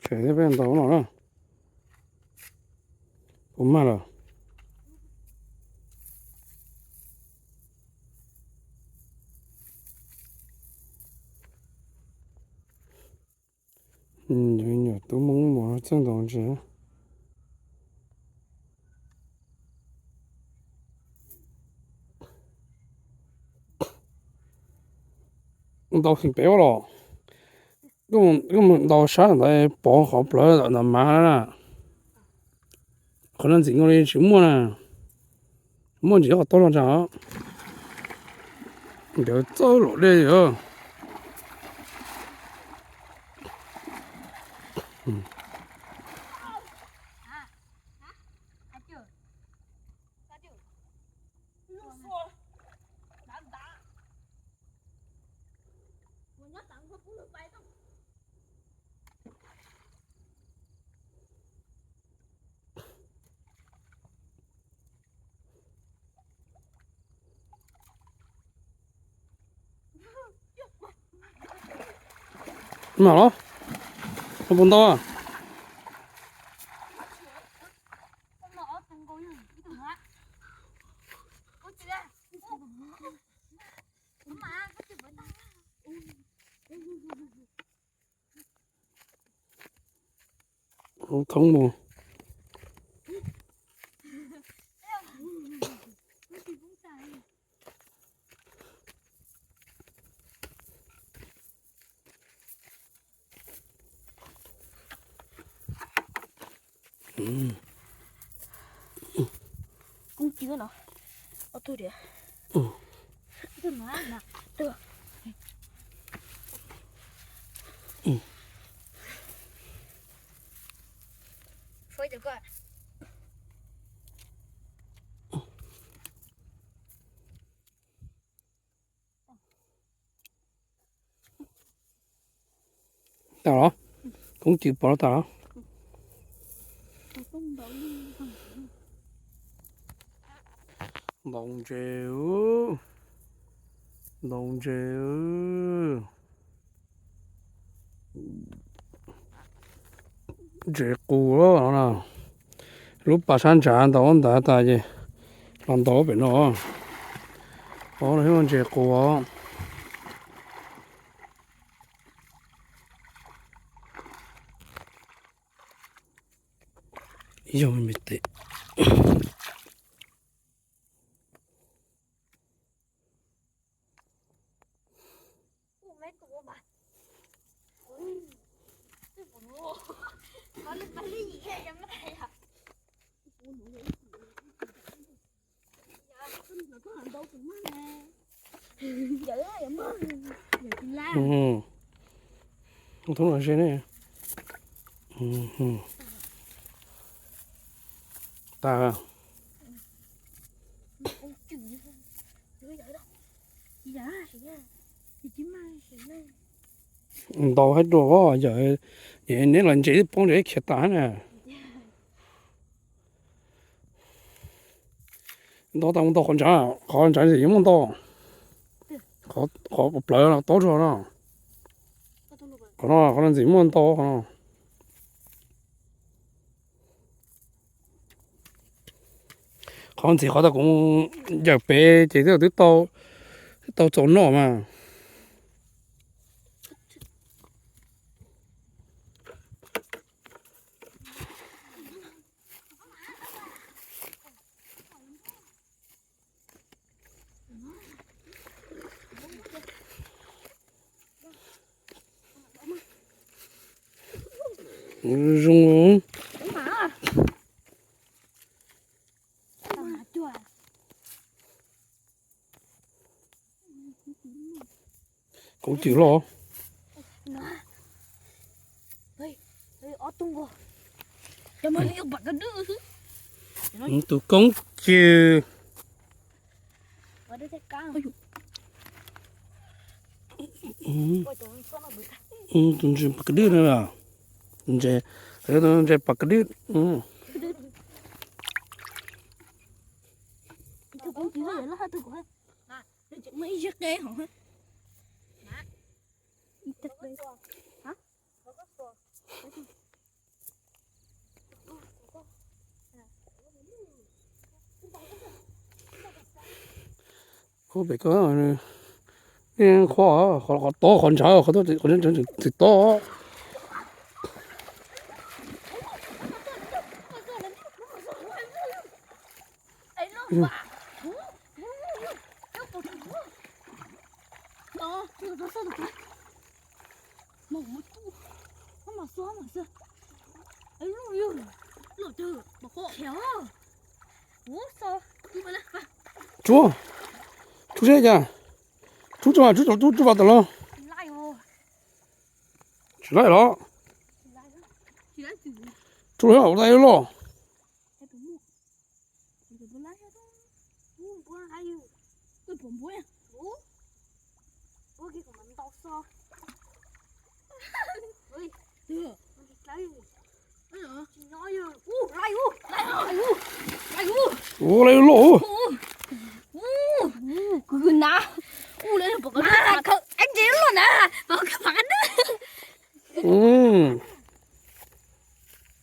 Tshem thiab peb ntaus no na. Puas mag lawm? Nyuam tub Hmoob mus txawj ntaus ntses. Ntaus heev pem ua los. Koj mus ntaus sab ntawd pov qhov plawv ntawm mav na. Qhov no ntxim nkaus li tsis muaj na. Muaj ntsis qhov toj zog ntsa. Nkawd txawj lom dej os. Mam los, koj puas ntau? Thoob mus. Koob cw no, ob tug diam. Tas los, koob cw pov tas los. Ntaus ntses, ntaus ntses. Ntses qus no, lub pas sab ntshav ntaus ntawd tas ces los ntaus pem no. Ov, no yog ntses qus os. Ib zaug me tes. Thoob no ze ne. Tas. Ntaus haib dua, yawm, neb los ntses twb poob ntses khiav tas na. Ntaus tas mus ntaus qhov ntsav, qhov ntsav ntxim muaj ntau. Qhov plawv no tob zog no. Qhov no, qhov no ntxim muaj ntau qhov no. Qhov ntxim qhov tas kuv yawm pem ces twb tau, twb tau txaus noj mas. Zoo. Koob cw loj. Tus koob cw. Tus ntses pas ka dwb no, ntses, tus ntses pas ka dwb. Pem ko, nej qhov, qhov tob qhov ntshav, qhov tob qhov ntshav tseem tob. Tsuag, tsuag seb cas, tsuag tsuag tsuag tsuag tsuag vas tas los. Tsis laij los. Tsuag los ua tau loj. Ua laj loj.